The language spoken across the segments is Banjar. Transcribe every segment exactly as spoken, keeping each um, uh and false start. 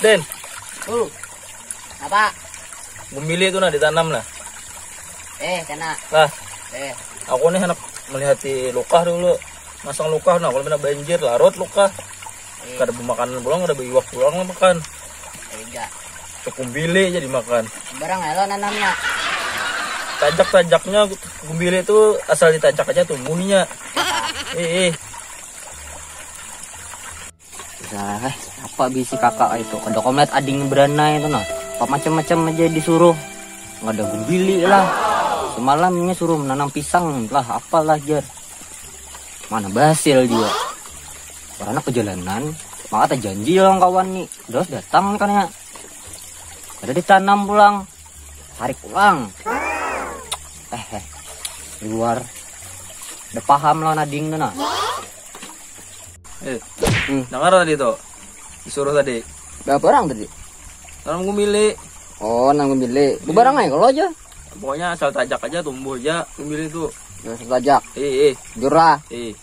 Den. Uh. Apa? Gumbili tu nah ditanam nah. Eh, kena. Lah. Eh. Aku nih anak melihati lukah dulu. Masang lukah nah, kalau kena banjir larut lukah. Eh. Kada bemakanan pulang, kada beiwak pulang lah makan. Ega. Cuk gumbili jadi makan. Barang elo nanamnya. Tajak-tajaknya gumbili itu asal ditajak aja tumbuhnya. Eh, eh. Nah, apa bisi kakak itu? Kada kau melihat ading beranai itu nah. Apa macam-macam aja disuruh. Nggak ada gumbili lah. Semalamnya suruh menanam pisang lah, apalah jar. Mana berhasil juga. Karena perjalanan, maka terjanji lawan kawan nih. Terus datang kan ya. Ada ditanam pulang. Tarik pulang. Eh, eh. Di luar. Udah paham lawan ading tu nah. Eh, Hmm. Dengar tadi tu. Disuruh tadi. Berapa orang tadi? Orang gumbili. Oh, nang gumbili. Bebarang aja kalau aja. Pokoknya asal tajak aja tumbuh aja gumbili tu. Ya, asal tajak. Eh, eh. Jujur lah. Eh.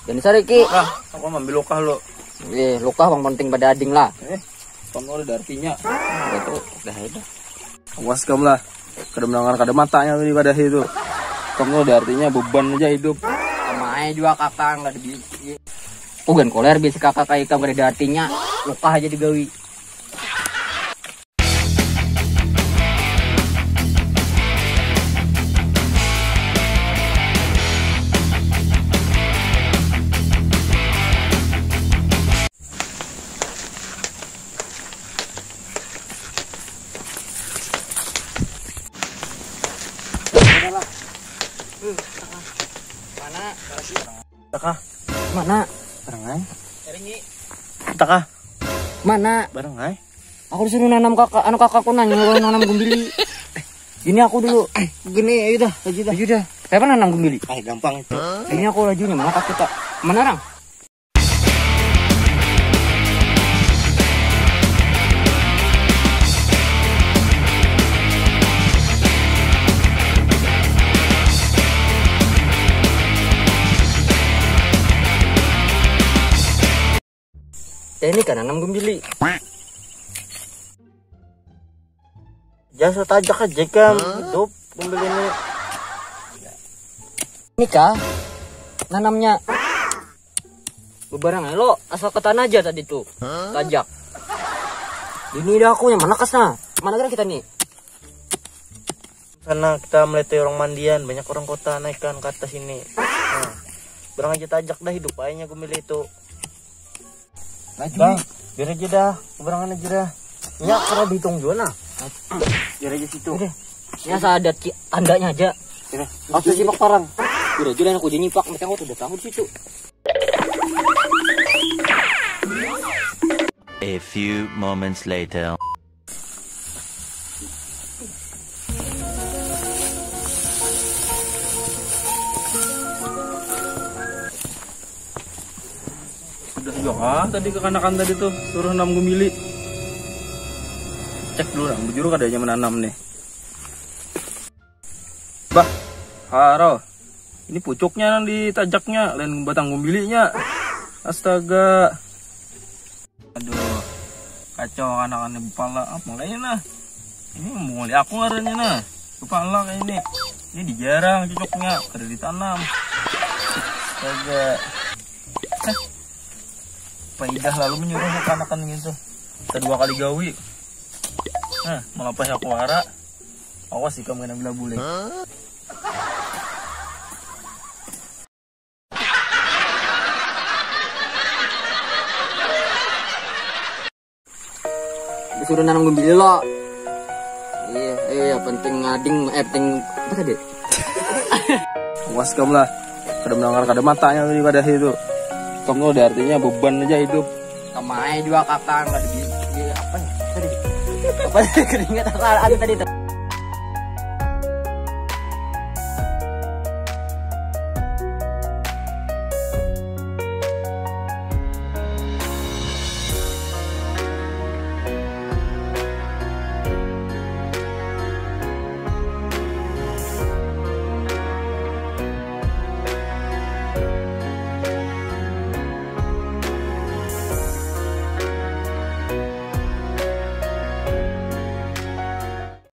Jadi sariki. Ah, aku ambil lukah lo. Eh, lukah bang penting pada ading lah. Eh, kamu ada artinya. Betul. Dah itu. Awas kamu lah. Kada mendengar kada matanya tadi pada itu. Kamu ada artinya beban aja hidup. Amai juga kakak nggak ada bisi. Aku gan koler bisi kakak kayak ikam kada ada artinya. Lukah aja digawi. Mana? Takah. Mana? Barang ai. Takah. Mana? Barang ai. Aku disuruh nanam kakak, anu kakakku nanya nyuruh nanam gumbili. Gini aku dulu. Gini, ayo dah, ayo dah. Ayo dah. Kayak mana nanam gumbili? Eh, gampang itu. Ini aku laju nih, mana kakak kita? Mana orang? Eh, ini kan nanam gumbili. Jasa tajak aja kan hidup gumbili ini. Ini kah nanamnya? Bebarang aja lo, asal ke tanah aja tadi tuh. Tajak. Ini dah aku yang mana kasna? Mana gerak kita nih? Sana kita melihat orang mandian, banyak orang kota naik kan ke atas ini. Nah, barang aja tajak dah hidup aja gumbili itu. Laju. Bang, biar aja dah, keberangan aja dah. Ya, kalau dihitung juga nah. Biar aja situ. Udah. Ya sadar ki tandanya aja. Oke, simak parang. Biar aja dah aku jadi nyipak, macam aku udah tahu di situ. A few moments later. Sudah juga kah tadi kekanakan tadi tuh suruh nanam gumbili. Cek dulu nah, bujur kada hanya menanam nih. Bah, haro. Ini pucuknya nang ditajaknya, lain batang gumbilinya. Astaga. Aduh, kacau anak-anak kepala. Ah, mulai nah. Ini mulai aku ngarannya nah. Kepala kayak ini. Ini dijarang cucuknya, kada ditanam. Astaga. Hah. Paidah lalu menyuruh kekanakan gitu. Kedua kali gawi. Nah, melampah aku wara. Awas ikam kena bila bulik. Disuruh nanam gumbili lo. Iya, iya, penting ngading, eh, penting apa tadi? Awas kamu lah. Kada mendengar, kada matanya tadi pada itu. Kamu ada artinya beban aja hidup. Kamai juga kakak, nggak ada bi-, bi-, apa ya? Tadi. Apa tadi? Keringat aku ada tadi tuh.